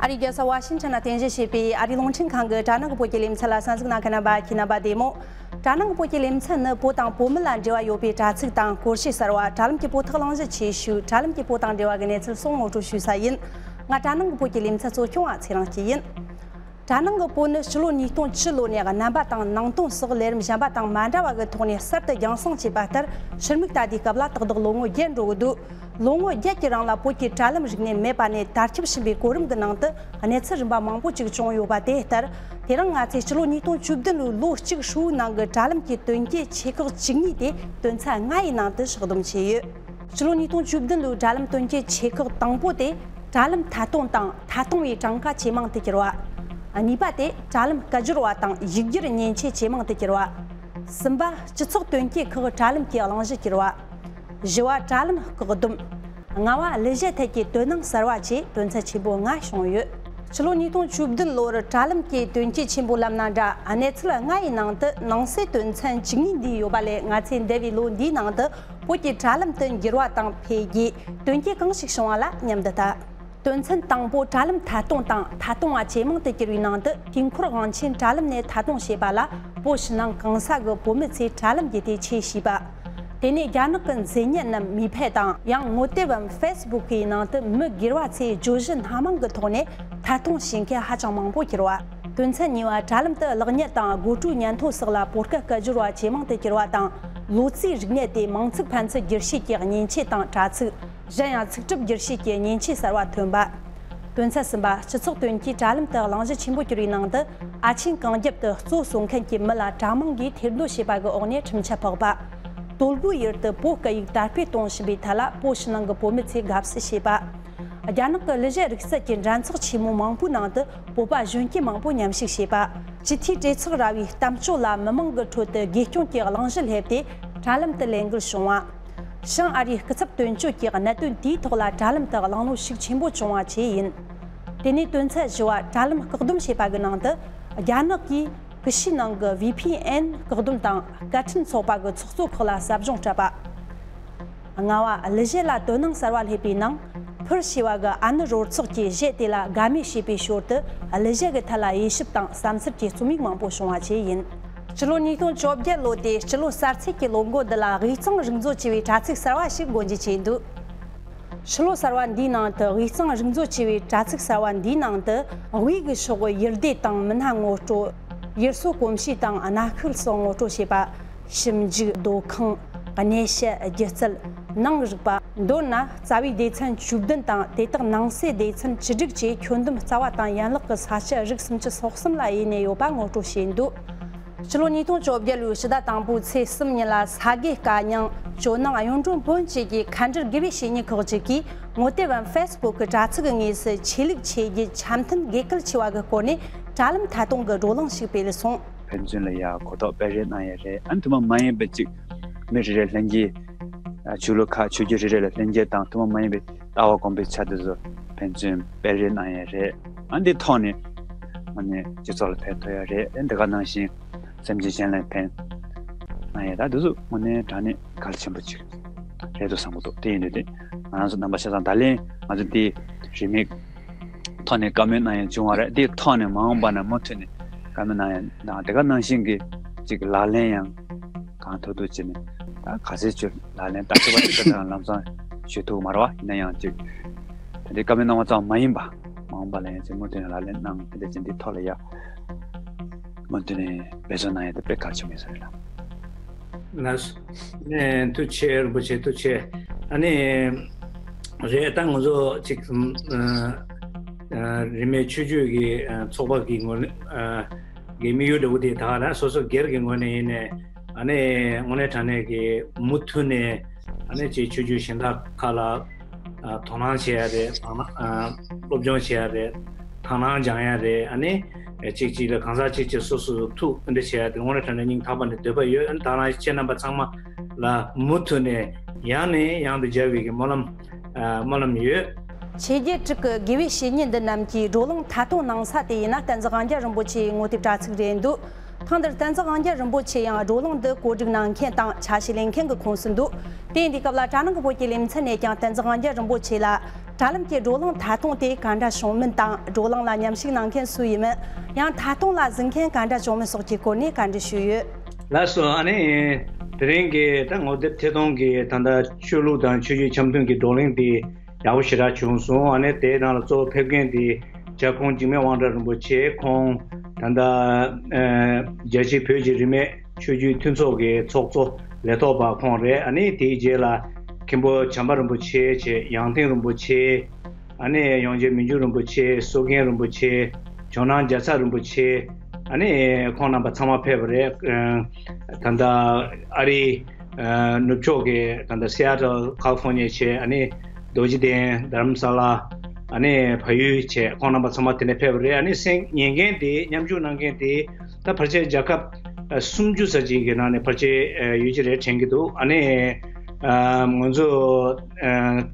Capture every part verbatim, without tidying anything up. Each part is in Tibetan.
རིགས་རྒྱལ་ས་ཝ་ཤིང་ཊོན་ན་རྟེན་གཞི་བྱས་པའི་ཨ་རིའི་རླུང་འཕྲིན་ཁང་གི་དྲ་ནང་གི་བོད་ཀྱི་ལེ་ཚན་ལ་གསན་གཟིགས་གནང་མཁན་རྣམ་པ་ཁྱེད་རྣམ་པ་བདེ་མོ། དྲ་ནང་གི་བོད་ཀྱི་ལེ་ཚན་ནི་བོད་དང་བོད་མི་ལ་འབྲེལ་བ་ཡོད་པའི་དྲ་ཚིགས་དང་སྐོར་ཞིབ་གསར་བ། དྲ་ལམ་གྱི་བོད་ཐོག་གླེང་གཞི་ཆེ་ཤོས། དྲ་ལམ་གྱི་བོད་དང་འབྲེལ་བ་གི་གནས་ཚུལ་སོགས་ངོ་སྤྲོད་ཞུ་ས་ཡིན། ང་དྲ་ནང་གི་བོད་ཀྱི་ལེ་ཚན་གཙོ་སྐྱོང་བ་ཚེ་རིང་སྐྱིད་ཡིན། དྲ་ནང་གི་བོད་ནི་ཕྱི་ལོ་ཉིས་སྟོང་བཅུ་ལོ་ནས་རྣམ་པ་དང་ནང་དོན་སོགས་ལས་རིམ་གཞན་པ་དང་མ་འདྲ་བ་གི་ཐོག་ནས་གསར་དུ་རྒྱང་སྲིང་བྱས་པ་ལྟར། ཕྱི་མིག་ལྟ་དུས་སྐབས་ལ་ཏག་ཏག་ལོ་ངོ་བརྒྱད་འགྲོ་གི་འདུག་ལོ་ངོ་བརྒྱད་ཀྱི་རིང་ལ་བོད་ཀྱི་དྲ་ལམ་རིག་གནས་མེད་པ་ནས་དར་ཁྱབ་ཕྱིན་པའི་གོ་རིམ་གྱི་ནང་དུ་གནས་ཚུལ་རིམ་པ་མང་པོ་ཅིག་བྱུང་ཡོད་པ་དེ་ལྟར། དེ་རིང་ང་ཚོས་ཕྱི་ལོ་ཉིས་སྟོང་བཅུ་བདུན་ལོའི་ལོ་གཅིག་ཧྲིལ་བོའི་ནང་གི་དྲ་ལམ་གྱི་དོན་རྐྱེན་ཆེ་ཁག་བཅུ་གཉིས་དེ་དོན་ཚན་ལྔ་ཡི་ནང་དུ་ཕྱག་བསྡོམས་བྱས་ཡོད། ཕྱི་ལོ་ཉིས་སྟོང་བཅུ་བདུན་ལོའི་དྲ་ལམ་དོན་རྐྱེན་ཆེ་ཁག་དང་པོ་དེ། དྲ་ལམ་ཐད་གཏོང་དང་ཐད་གཏོང་བའི་གྲངས་ཀ་ཇེ་མང་དུ་གྱུར་བ། གཉིས་པ་དེ་དྲ་ལམ་སྐད་སྦྱོར་བ་དང་ཡིག་སྒྱུར་མཉེན་ཆས་ཇེ་མང་དུ་གྱུར་བ། གསུམ་པ་སྤྱི་ཚོགས་དོན་རྐྱེན་ཁག་དྲ་ལམ་གྱི་གླེང་གཞི་གྱུར་བ། བཞི་བ་དྲ་ལམ་བཀག་སྡོམ། ལྔ་བ་གླུ་གཞས་ཐད་ཀྱི་དོ་སྣང་གསར་བ་བཅས་དོན་ཚན་ཆེན་པོ་ལྔ་བྱུང་ཡོད། ཕྱི་ལོ་ཉིས་སྟོང་བཅུ་བདུན་ལོར་དྲ་ལམ་གྱི་དོན་རྐྱེན་ཆེན་པོ་ལབ་ན་འདྲ། གནས་ཚུལ་ལྔ་ཡི་ནང་དུ་ནང་གསེས་དོན་ཚན་བཅུ་གཉིས་འདུས་ཡོད་པ་ལས། ང་ཚོས་འདས་པའི་ལོ་འདིའི་ནང་དུ་བོད་ཀྱི་དྲ་ལམ་དུ་འགྱུར་བ་དང་འཕེལ་རྒྱས། དོན་རྐྱེན་གང་ཞིག་བྱུང་བ་ལ་མཉམ་དུ་ལྟ། དོན་ཚན་དང་པོ། དྲ་ལམ་ཐད་གཏོང་དང་ཐད་གཏོང་བ་ཇེ་མང་དུ་གྱུར་བའི་ནང་དུ། དུས་འཁོར་དབང་ཆེན་དྲ་ལམ་ནས་ཐད་གཏོང་བྱེད་པ་ལ་བོད་ཕྱི་ནང་གང་ས་གི་བོད་མི་ཚོས་དྲ་ལམ་བརྒྱུད་དེ་ཆེས་ཤེས་པ། དེ་ནས་རྒྱ་ནག་གི་མཚན་སྙན་ནམ་མིས་ཕེ་དང་། ཡང་ངོ་དེབ་བམ་ཕེ་སི་བུག་གི་ནང་དུ་མི་སྒེར་བ་ཚོས་བརྗོད་གཞི་སྣ་མང་གི་ཐོག་ནས་ཐད་གཏོང་བྱེད་མཁན་ཧ་ཅང་མང་པོ་གྱུར་བ། དོན་ཚན་གཉིས་པ། དྲ་ལམ་དུ་གློག་བརྙན་དང་སྒོ་དྲུག་བརྙན་ཐུང་སོགས་ལ་པོ་སྐད་སྐད་སྦྱོར་བ་ཇེ་མང་དུ་གྱུར་བ་དང་། ལོ་ཙཱའི་རིག་གནས་དེ་མིང་ཚིག་ཕན་ཚུན་བསྒྱུར་བཤད་ཀྱི་མཉེན་ཆས་དང་དྲ་ཚིགས། གཞན་ཡང་ཚིག་གྲུབ་བསྒྱུར་བཤད་ཀྱི་མཉེན་ཆས་གསར་བ་ཐོན་པ། དོན་ཚན་གསུམ་པ། སྤྱི་ཚོགས་དོན་རྐྱེན་དྲ་ལམ་དུ་གླེང་གཞི་ཆེན་པོ་གྱུར་བའི་ནང་དུ། ཨ་ཆེན་གངས་རྒྱབ་ཏུ་གཙོ་བཟོ་མཁན་གྱི་མི་ལ་གྲྭ་མང་གིས་ཐེར་འདོན་བྱས་པ་གི་འོག་ནས་ཁྲིམས་ཆད་ཕོག་པ། དོལ་པོའི་ཡུལ་དུ་བོད་སྐད་ཡིག་དར་སྤེལ་གཏོང་བཞིན་པའི་ཐད་ལ་བོད་ཕྱི་ནང་གི་བོད་མི་ཚོས་དགའ་བསུ་བྱས་པ། རྒྱ་ནག་གི་གླུ་གཞས་རིག་རྩལ་གྱི་འགྲན་ཚོགས་ཆེན་མོ་མང་པོའི་ནང་དུ་བོད་པ་གཞོན་སྐྱེས་མང་པོ་མཉམ་ཞུགས་བྱས་པ། སྤྱི་འཐུས་གྲོས་ཚོགས་ར་བའི་གཏམ་བརྗོད་ལ་མི་མང་གི་ཁྲོད་དུ་དགེ་སྐྱོང་གི་གླེང་གཞི་སླེབས་ཏེ་དྲ་ལམ་དུ་ལས་འགུལ་བྱུང་བ། བྱང་ཨ་རིའི་སྐུ་ཚབ་དོན་གཅོད་ཀྱིས་གནད་དོན་དེའི་ཐོག་ལ་དྲ་ལམ་དུ་གླེང་ལུགས་ཤུགས་ཆེན་པོ་བྱུང་བ་བཅས་ཡིན། དེ་ནས་དོན་ཚན་བཞི་བ། དྲ་ལམ་བཀག་སྡོམ་བྱས་པ་གི་ནང་དུ། རྒྱ་ནག་གིས་ཀུ་ཤུའི་ནང་གི་བྷི་ཕི་ཨེན་བཀག་སྡོམ་དང་སྐད་འཕྲིན་ཚོགས་པ་གི་ཚོགས་གཙོ་ཁག་ལ་ཟབ་སྦྱོང་སྤྲད་པ། ལྔ་བ། གླུ་གཞས་ལ་དོ་སྣང་གསར་བ་སླེབས་པའི་ནང་། ཕུར་ཞེས་པ་གི་ཨ་ནུ་རོལ་ཚོགས་ཀྱིས་གཞས་དེ་ལ་དགའ་མོས་བྱས་པའི་ཞོར་དུ། གླུ་གཞས་ཀྱི་ཐད་ལ་དབྱེ་ཞིབ་དང་བསམ་ཚུལ་གྱི་རྩོམ་ཡིག་མང་པོ་བྱུང་བ་བཅས་ཡིན། སྤྱི་ལོ་ཉིས་སྟོང་བཅོ་བརྒྱད་ལོ་དེའི་སྤྱི་ལོ་གསར་ཚེས་ཀྱི་ལོ་མགོ་འདི་ལ། དབུས་གཙང་རིག་མཛོད་ཅེས་པའི་དྲ་ཚིགས་གསར་བ་ཞིག་སྒོ་འབྱེད་བྱས་འདུག་ཕྱི་ལོ་གསར་བ་འདིའི་ནང་དུ། དབུས་གཙང་རིག་མཛོད་ཅེས་པའི་དྲ་ཚིགས་གསར་བ་འདིའི་ནང་དུ། དབུས་ཀྱི་ཕྱོགས་ཡུལ་སྡེ་དང་མི་སྣ་ངོ་སྤྲོད། ཡུལ་སྲོལ་གོམས་གཤིས་དང་གནའ་ཤུལ་སོགས་ངོ་སྤྲོད་བྱས་པ། ཞིབ་འཇུག། སྡོད་ཁང་། གནས་བཤད། སྒྱུ་རྩལ། ནང་རིག་པ། མདོར་ན། རྩ་བའི་སྡེ་ཚན་བཅུ་བདུན་དང་། དེ་དག་ནང་གསེས་སྡེ་ཚན་བཅུ་དྲུག་བཅས་ཁྱོན་བསྡོམས་རྩ་བ་དང་ཡན་ལག་གི་ས་ཆ་རིགས་སུམ་ཅུ་སོ་གསུམ་ལ་དབྱེ་ནས་ཡོད་པ་ངོ་སྤྲོད་བྱས་འདུག་ཕྱི་ལོ་ཉིས་སྟོང་བཅོ་བརྒྱད་ལོའི་ཕྱི་ཟླ་དང་པོའི་ཚེས་གསུམ་ཉིན་ལ། ས་དགེ་བཀའ་རྙིང་། ཇོ་ནང་གཡུང་དྲུང་བོན་བཅས་ཀྱི་མཁའ་འགྲུལ་དགེ་བའི་བཤེས་གཉེན་ཁག་ཅིག་གིས་ངོ་དེབ་བམ་ཕེ་སི་བུག་གི་དྲ་ཚིགས་ཀྱི་ངོས་སུ་ཆོས་ལུགས་ཆོས་བརྒྱུད་འཆམ་མཐུན་དགེ་སྐུལ་ཆེ་བ་གི་སྐོར་ནས་དྲ་ལམ་ཐད་གཏོང་གི་བགྲོ་གླེང་ཞིག་སྤེལ་སོང་། ཕན་ཚུན་ལ་ཡ་གོ་རྟོགས་སྤེལ་རེས་གནང་ཡས་རེད། ཨ་ནི་ཐུན་མོང་མ་ཡིན་པའི་ཅིག་མི་རེ་རེ་ལྷན་རྒྱས། ཨ་ཆོས་ལུགས་ཁག་ཆོས་བརྒྱུད་རེ་རེ་ལ་ལྷན་རྒྱས་དང་ཐུན་མོང་མ་ཡིན་པའི་ལྟ་བ་གོམས་པའི་ཆ་དེ་ཚོ་ཕན་ཚུན་སྤེལ་རེས་གནང་ཡས་རེད། ཨ་འདི་ཐོག་ནས་ཨ་ནི་སྤྱི་ཚོགས་ལ་ཕན་ཐོགས་ཡས་རེད། ཨ་འདི་ག་ནང་བཞིན་སེམས་ཅན་གཞན་ལ་ཕན་གནང་ཡས། ད་དེ་ཚོ་དངོས་གནས་དྲང་གནས་གལ་ཆེན་པོ་ཅིག་རེད་འདུག་བསམ་གྱི་འདུག་དེ་ཡིན་དུས་དེ་ང་རང་ཚོ་རྣམ་པ་ཆ་ཚང་ད་ལན་ང་ཚོ་དེ་རིས་མེད་ཐོག་ནས་བཀའ་མོལ་གནང་ཡ་བྱུང་བ་རེད། དེའི་ཐོག་ནས་མ་འོངས་པ་ན་མུ་མཐུད་ནས་བཀའ་མོལ་གནང་ཡ་དང་། དེ་ག་ནང་བཞིན་གྱི་ཅིག་ལག་ལེན་ཡང་གང་ཐུབ་ཐུབ་བྱས་ནས། ད་ག་ཚོད་ཅིག་ལག་ལེན་བསྟར་ཐུབ་པ་ཞིག་ཁྱོད་རང་ལམ་སང་ཞུ་ཐུབ་མ་རེད་བ། ཡིན་ན་ཡང་ཅིག་དེ་འདྲའི་བཀའ་མོལ་གནང་བ་ཙམ་མ་ཡིན་པ། མ་འོངས་པ་ལ་ཡང་ཅིག་མུ་མཐུད་ནས་ལག་ལེན་གནང་། དེ་འདྲ་ཅིག་འདི་ཐོག་ལ་ཡ་མུ་མཐུད་ནས་འབད་བརྩོན་གནང་ཡ་དེ་དཔེ་གལ་ཆེན་པོ་ཡིན་ས་རེད་ལ། ལགས་སོ། ནས་ཐུགས་རྗེ་ཆེ། རིན་པོ་ཆེ་ཐུགས་རྗེ་ཆེ། ཨ་ནི་རེད། ད་ང་ཚོ་ཅིག་ཨ་ཨ་རིས་མེད་ཆོས་བརྒྱུད་ཀྱི་ཨ་ཚོགས་པ་གི་ངོས་ནས་ཨ་གི་དམིགས་ཡུལ་འདྲ་བོ་དེ་ད་ག་རང་སོ་སོ་སྒེར་གྱི་ངོས་ནས་ཡིན་ནའི། ཨ་ནི་དངོས་གནས་དྲང་གནས་ཀྱི་མུ་མཐུད་ནས་ཨ་ནི་ཅིག་ཆོས་བརྒྱུད་གཞན་དག་ཁག་ལ་ཨ་དོ་སྣང་བྱེད་ཡ་རེད། དང་ཨ་སློབ་སྦྱོང་བྱེད་ཡ་རེད། དག་སྣང་སྦྱང་ཡ་རེད། ཨ་ནི་གཅིག་གཅིག་ལ་གང་ཟག་གཅིག་གཅིག་སོ་སོ་ཐུག་འདི་བྱེད་ཡ་དེ་དངོས་གནས་དྲང་གནས་སྙིང་ཐག་པ་ནས་འདོད་པ་ཡོད། ཨ་ནི་ད་རང་ཁྱེད་རྣམ་པ་ཚང་མ་ལ་མུ་མཐུད་ནས་ཡང་ནས་ཡང་དུ་མཇལ་བའི་གི་སྨོན་ལམ་ཨ་སྨོན་ལམ་ཡོད། ཆོས་བརྒྱུད་དྲུག་གི་དགེ་བའི་བཤེས་གཉེན་འདི་རྣམས་ཀྱིས་བགྲོ་གླེང་ཐད་གཏོང་གནང་ས་དེ་ཡིན་ན་བསྟན་འཛིན་དབང་རྒྱལ་རིན་པོ་ཆེའི་ངོ་དེབ་དྲ་ཚིགས་རེད་འདུག་ཐེངས་འདིར་བསྟན་འཛིན་དབང་རྒྱལ་རིན་པོ་ཆེ་ཡང་བགྲོ་གླེང་འདི་གོ་སྒྲིག་གནང་མཁན་དང་ཆ་ཤས་ལེན་མཁན་གྱི་ཁོངས་སུ་འདུག་དེ་ཡིན་དུས་སྐབས་ལ་དྲ་ནང་གི་བོད་ཀྱི་ལེ་ཚན་ནས་ཀྱང་བསྟན་འཛིན་དབང་རྒྱལ་རིན་པོ་ཆེ་ལ་ དྲ་ལམ་གྱི་བགྲོ་གླེང་ཐད་གཏོང་དེ་ག་འདྲ་བྱུང་མིན་དང་། བགྲོ་གླེང་ལ་མཉམ་ཞུགས་གནང་མཁན་སུ་ཡིན་མིན། ཡང་ཐད་གཏོང་ལ་གཟིགས་མཁན་ག་འདྲ་བྱུང་མིན་སོགས་ཀྱི་སྐོར་ནས་བཀའ་འདྲི་ཞུས་ཡོད། ལགས་སོ། ཨ་ནི་དེ་རིང་གི་ད་ངོ་དེབ་ཐད་གཏོང་གི་ད་ལྟ་ཆོས་ལུགས་དང་ཆོས་བརྒྱུད་འཆམ་མཐུན་གྱི་བགྲོ་གླེང་དེ་ཡག་པོ་ཞེ་དྲག་བྱུང་སོང་། ཨ་ནི་དེའི་ནང་ལ་གཙོ་བོ་ཕེབས་མཁན་དེ་རྒྱལ་ཁོངས་འཇིགས་མེད་དབང་གྲགས་རིན་པོ་ཆེ། ཁོང་ད་ལྟ་ཨ་རྒྱལ་སྤྱིའི་བོད་ཀྱི་རིས་མེད་ཆོས་བརྒྱུད་མཐུན་ཚོགས་ཀྱི་ཚོགས་གཙོ་ལས་ཐོག་པ་ཁོང་རེད། ཨ་ནི་དེའི་རྗེས་ལ་མཁན་པོ་བྱམས་པ་རིན་པོ་ཆེ་བྱས། ཡང་སྟེང་རིན་པོ་ཆེ། ཨ་ནི་ཡོངས་རྗེ་མི་འགྱུར་རིན་པོ་ཆེ། སྲོལ་རྒྱན་རིན་པོ་ཆེ། ཇོ་ནང་རྒྱལ་ཚབ་རིན་པོ་ཆེ། ཨ་ནི་ཁོང་རྣམ་པ་ཚང་མ་ཕེབས་པ་རེད། ཨ་ད་ལྟ་ཨ་རིའི་ཨ་ནུབ་ཕྱོགས་ཀྱི་ད་ལྟ་སི་ཨེ་ཊལ་ཁ་ལི་ཧྥོར་ནི་ཡ་བྱས། ཨ་ནི་རྡོ་རྗེ་གདན། དྷ་རམ་ས་ལ། ཨ་ནི་བལ་ཡུལ་བྱས། ཁོང་རྣམ་པ་ཚང་མ་དེ་ནས་ཕེབས་པ་རེད། ཨ་ནི་གསན་ཉན་མཁན་དེ། མཉམ་ཞུགས་གནང་མཁན་དེ་ད་ཕལ་ཆེར་རྒྱལ་ཁབ་ཨ་སུམ་ཅུ་ཙམ་ཅིག་གི་ནང་ནས་ཕལ་ཆེར་ཨ་ཡོད་ཀྱི་རེད་དྲན་གྱི་འདུག། ཨ་ནི་ཨ་ང་ཚོ་ཨ་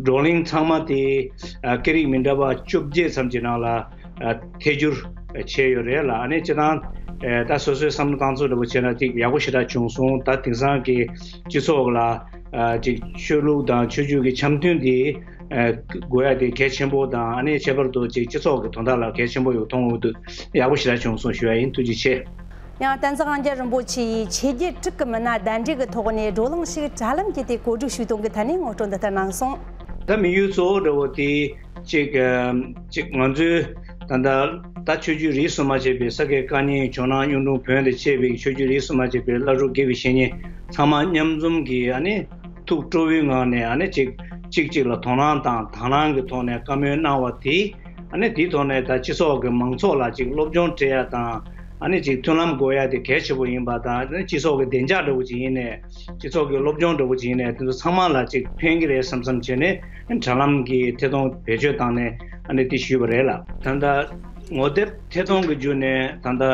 བགྲོ་གླེང་ཚང་མ་དེ་ཨ་སྐད་རིགས་མི་འདྲ་བ་བཅོ་བརྒྱད་ཙམ་གྱི་ནང་ལ་ཨ་ཐད་སྒྱུར་བྱས་ཡོད་རེད་ལ། ཨ་ནི་སྤྱིར་བཏང་ཨ་ད་སོ་སོའི་བསམ་བློ་བཏང་ཚུལ་འདྲ་པོ་བྱས་ན་ཅིག་ཡག་པོ་ཞེ་དྲག་བྱུང་སོང་། ད་དེང་སང་གི་སྤྱི་ཚོགས་ལ་ཨ་ཅིག་ཆོས་ལུགས་དང་ཆོས་བརྒྱུད་ཀྱི་འཆམ་མཐུན་དེ་ཨ་དགོས་ཡ་དེ་གལ་ཆེན་པོ་དང་། ཨ་ནི་ཁྱད་པར་དུ་ཅིག་སྤྱི་ཚོགས་ཀྱི་དོན་དག་ལ་གལ་ཆེན་པོ་ཡོད་མཐོང་འོང་དུས་ཡག་པོ་ཞེ་དྲག་བྱུང་སོང་ཞུ་ཡ་ཡིན། ཐུགས་རྗེ་ཆེ། ཡང་བསྟན་འཛིན་དབང་རྒྱལ་རིན་པོ་ཆེ་ཡིས་ཆོས་བརྒྱུད་དྲུག་གི་མི་སྣ་གདན་འདྲེན་གྱི་ཐོག་ནས་བགྲོ་གླེང་ཞིག་དྲ་ལམ་བརྒྱུད་དེ་གོ་སྒྲིག་ཞུས་དོན་གྱི་ཐད་ནས་ངོ་སྤྲོད་འདི་ལྟར་གནང་སོང་། ད་དམིགས་ཡུལ་གཙོ་བོ་འདྲ་བོ་དེ་གཅིག་ཨ་གཅིག་ང་ཚོའི་ད་ལྟ་ད་ཆོས་བརྒྱུད་རིས་སུ་མ་ཆད་པའི་ས་དགེ་བཀའ་རྙིང་ཇོ་ནང་གཡུང་དྲུང་བོན་དང་བཅས་པའི་ཆོས་བརྒྱུད་རིས་སུ་མ་ཆད་པའི་བླ་སྤྲུལ་དགེ་བའི་བཤེས་གཉེན་ཚང་མ་མཉམ་འཛོམས་ཀྱིས་ཨ་ནི་ཐུགས་སྤྲོ་བོའི་ངང་ནས་ཨ་ནི་གཅིག་གཅིག་གཅིག་ལ་དོ་སྣང་དང་དང་བླངས་ཀྱི་ཐོག་ནས་བཀའ་མོལ་གནང་བ་དེ། ཨ་ནི་དེའི་ཐོག་ནས་ད་སྤྱི་ཚོགས་ཀྱི་མང་ཚོགས་ལ་ཅིག་སློབ་སྦྱོང་སྤྲད་ཡ་དང་། ཨ་ནི་ཅིག་མཐུན་ལམ་དགོས་ཡ་དེ་གལ་ཆེ་པོ་ཡིན་པ་དང་། ཨ་ནི་སྤྱི་ཚོགས་ཀྱི་བདེ་འཇགས་འདྲ་བོ་ཅིག་ཡིན་ནའི། སྤྱི་ཚོགས་ཀྱི་སློབ་སྦྱོང་འདྲ་བོ་ཅིག་ཡིན་ནའི། དེ་ཚོ་ཚང་མ་ལ་ཅིག་ཕན་གྱི་རེད་བསམ་བསམ་བྱས་ནས། ཨ་ནི་དྲ་ལམ་གྱི་ཐད་གཏོང་བེད་སྤྱོད་བཏང་ནས་ཨ་ནི་དེ་ཞུས་པ་རེད་ལ། ད་ལྟ་ངོ་དེབ་ཐད་གཏོང་གི་བརྒྱུད་ནས་ད་ལྟ་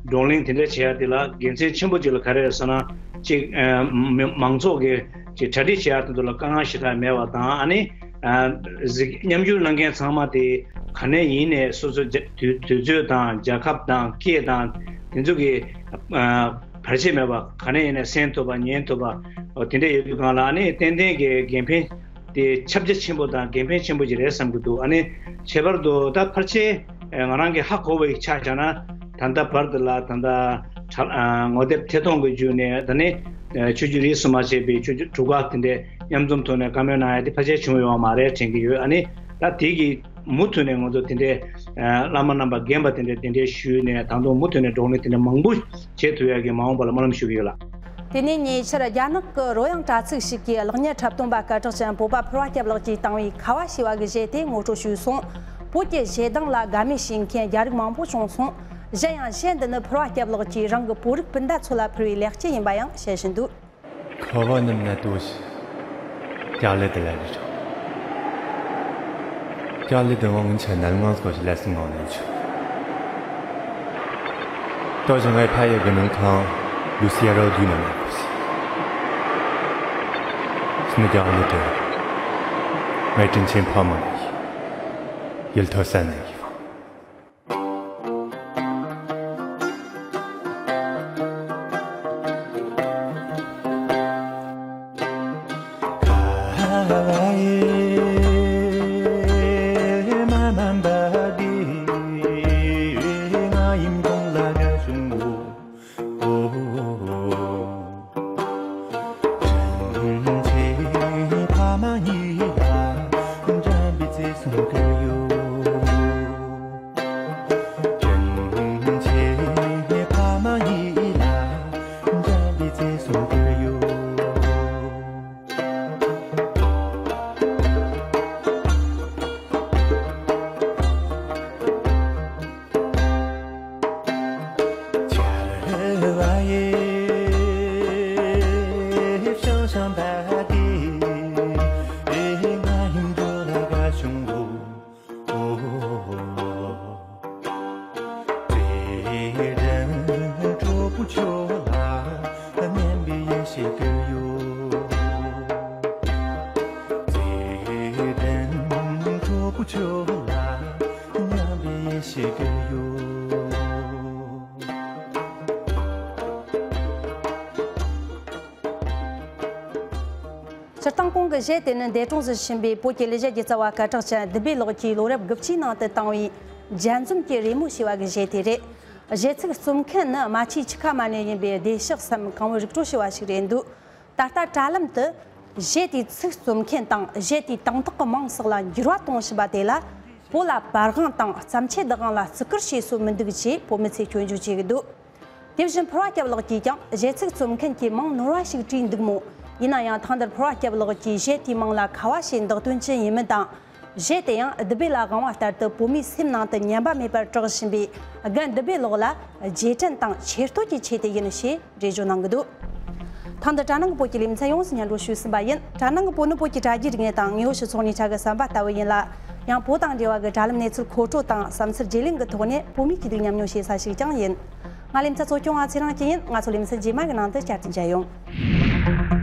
བགྲོ་གླེང་དེ་འདྲ་བྱེད་ཡ་དེ་ལ་དགེ་མཚན་ཆེན་པོ་ཅིག་ལ་ག་རེ་རེད་ཟེར་ན། ཅིག་ཨ་མི་མང་ཚོགས་ཀྱི་ཅིག་གྲ་སྒྲིག་བྱེད་ཡ་དེ་ཚོ་ལ་དཀའ་ངལ་ཞེ་དྲག་མེད་པ་དང་། ཨ་ནི་ཨ་གཟིགས་མཉམ་ཞུགས་གནང་མཁན་ཚང་མ་དེ་ག་ནས་ཡིན་ནའི་སོ་སོ་རྒྱ་དུས་དུས་ཚོད་དང་རྒྱལ་ཁབ་དང་སྐད་དང་དེ་ཚོ་གི་ཨ་བར་ཆད་མེད་པ། ག་ནས་ཡིན་ནའི་གསན་ཐུབ་པ་ཉན་ཐུབ་པ། འོ་དེ་འདྲ་ཡོད་དུས་སྒང་ལ་ཨ་ནི་ཏན་ཏན་གྱི་དགེ་ཕན་དེ་ཁྱབ་རྒྱ་ཆེན་པོ་དང་དགེ་ཕན་ཆེན་པོ་ཅིག་རེད་བསམ་གྱི་འདུག། ཨ་ནི་ཁྱད་པར་དུ་ད་ཕལ་ཆེར་ཨ་ང་རང་གི་ཧ་གོ་བའི་ཆ་བཞག་ན། ད་ལྟ་བར་དུ་ལ་ད་ལྟ་དྲ་ཨ་ངོ་དེབ་ཐད་གཏོང་གི་བརྒྱུད་ནས་ད་ནི་ཨ་ཆོས་བརྒྱུད་རིས་སུ་མ་ཆད་པའི་ཆོས་བརྒྱུད་དྲུག་ཁག་དེ་འདྲའི་མཉམ་འཛོམས་ཐོག་ནས་བཀའ་མོལ་གནང་ཡ་དེ་ཕལ་ཆེར་བྱུང་ཡོད་པ་མ་རེད་དྲན་གྱི་ཡོད། ཨ་ནི་ད་དེ་གི་མུ་མཐུད་ནས་ང་ཚོ་དེ་འདྲའི་ཨ་བླ་མ་རྣམ་པ་རྒན་པ་དེ་འདྲའི་གདན་འདྲེན་ཞུས་ནས་ད་དུང་མུ་མཐུད་ནས་བགྲོ་གླེང་དེ་འདྲ་མང་པོ་བྱེད་ཐུབ་ཡ་གི་མ་འོངས་པ་ལ་སྨོན་ལམ་ཞུ་གི་ཡོད་ལགས། དེ་ནས་ཉེ་ཆར་རྒྱ་ནག་གི་རོལ་དབྱངས་དྲ་ཚིགས་ཤིག་གིས་གློག་བརྙན་འཁྲབ་སྟོན་པ་སྐད་གྲགས་ཅན་བོད་པ་ཕུར་བ་སྐྱབས་ལགས་ཀྱིས་བཏང་བའི་ཁ་བ་ཞེས་པ་གི་གཞས་དེ་ངོ་སྤྲོད་ཞུས་སོང་། བོད་ཀྱི་གཞས་གདངས་ལ་དགའ་མོས་བྱེད་མཁན་རྒྱ་རིགས་མང་པོ་བྱུང་སོང་། གཞན་ཡང་གཞས་འདི་ནི་ཕུར་བ་སྐྱབས་ལགས་ཀྱིས་རང་གི་བོད་རིགས་སྤུན་ཟླ་ཚོ་ལ་ཕུལ་བའི་ལེགས་སྐྱེས་ཡིན་པ་ཡང་བཤད་བཞིན་འདུག། ཁ་བ་ནམ་ན་ཏོ་ཞིག་ཅ་ལེ་དེ་ལ་རི་རོ། ཅ་ལེ་དེ་ངང་ཆ་ནལ་ངང་སྐོར་ཞིག་ལ་སྲིང་ངང་ནས་ཆུ། ཏོ་ཞིག་ངའི་ཕ་ཡི་གི་ནང་ཁང་ལུ་སི་ཡ་རོ་དུས་ནམ་ཡག་པོ་ཞིག་སི་ནི་ཅ་ལེ་དེ་ངའི་དྲིན་ཆེན་ཕ་མ་ནས་ཡིན། ཡིད་ཐོ་ས་ནས་ཡིན། སྤྱིར་བཏང་གོང་གི་གཞས་དེ་ནི་འདས་གྲོངས་སུ་ཕྱིན་པའི་བོད་ཀྱི་ལས་བྱེད་རྒྱལ་ཚབ་པ་སྐད་གྲགས་ཅན་བདུད་བྷེ་ལགས་ཀྱིས་ལོ་རབས་དགུ་བཅུའི་ནང་དུ་བཏང་བའི་ལྗགས་འཛོམས་ཀྱི་རེ་མོ་ཞེས་པ་གི་གཞས་དེ་རེད། གཞས་ཚིག་རྩོམ་མཁན་ནི་རྨ་ཆུའི་ཆུ་ཁ་མ་ནས་ཡིན་པའི་བདེ་གཤེགས་སམ་གང་བོ་རིག་གྲོལ་ཞེས་པ་ཞིག་རེད་འདུག་ད་ལྟ་དྲ་ལམ་དུ་གཞས་དེའི་ཚིག་རྩོམ་མཁན་དང་གཞས་དེའི་དང་ཐོག་གི་མིང་སོགས་ལ་འགྱུར་བ་གཏོང་བཞིན་པ་དེ་ལ། བོད་ལ་པར་དབང་དང་བརྩམས་ཆོས་བདག་དབང་ལ་བརྩི་བཀུར་བྱེད་སྲོལ་མི་འདུག་ཅེས་བོད་མི་ཚོས་སྐྱོན་བརྗོད་བྱེད་ཀྱི་འདུག་དེ་བཞིན་ཕུར་བ་སྐྱབས་ལགས་ཀྱིས་ཀྱང་གཞས་ཚིག་རྩོམ་མཁན་གྱི་མིང་ནོར་བ་ཞིག་བྲིས་འདུག་མོད། ཡིན་ན་ཡང་ཐེངས་འདིར་ཕུར་བ་སྐྱབས་ལགས་ཀྱིས་གཞས་དེའི་མིང་ལ་ཁ་བ་ཞེས་འདོགས་དོན་ཅི་ཡིན་མིན་དང་། གཞས་དེ་ཡང་བདུད་བྷེ་ལ་དབང་བ་ལྟར་དུ་བོད་མིའི་སེམས་ནང་དུ་ཉམས་པ་མེད་པར་གྲགས་བཞིན་པའི་རྒན་བདུད་བྷེ་ལགས་ལ་རྗེས་དྲན་དང་ཆེ་བསྟོད་ཀྱི་ཆེད་དུ་ཡིན་ཞེས་འགྲེལ་བརྗོད་གནང་གི་འདུག་ཐེངས་འདིར་དྲ་ནང་གི་བོད་ཀྱི་ལེ་ཚན་ཡོངས་སུ་སྙན་སྒྲོན་ཞུས་ཟིན་པ་ཡིན། དྲ་ནང་གི་བོད་ནི་བོད་ཀྱི་དྲ་རྒྱའི་རིག་གནས་དང་དངོས་ཡོད་སྤྱི་ཚོགས་གཉིས་ཆ་གི་ཟམ་པ་ལྟ་བུ་ཡིན་ལ། ཡང་བོད་དང་འབྲེལ་བ་གི་དྲ་ལམ་གནས་ཚུལ་མཁོ་སྤྲོད་དང་བསམ་ཚུལ་བརྗེ་ལེན་གྱི་ཐོག་ནས་བོད་མིའི་སྐྱིད་སྡུག་མཉམ་མྱོང་བྱེད་ས་ཞིག་ཀྱང་ཡིན། ང་ལེ་ཚན་གཙོ་སྐྱོང་བ་ཚེ་རིང་སྐྱིད་ཡིན། ང་ཚོ་ལེ་ཚན་རྗེས་མ་གི་ནང་དུ་བསྐྱར་དུ་མཇལ་ཡོང་།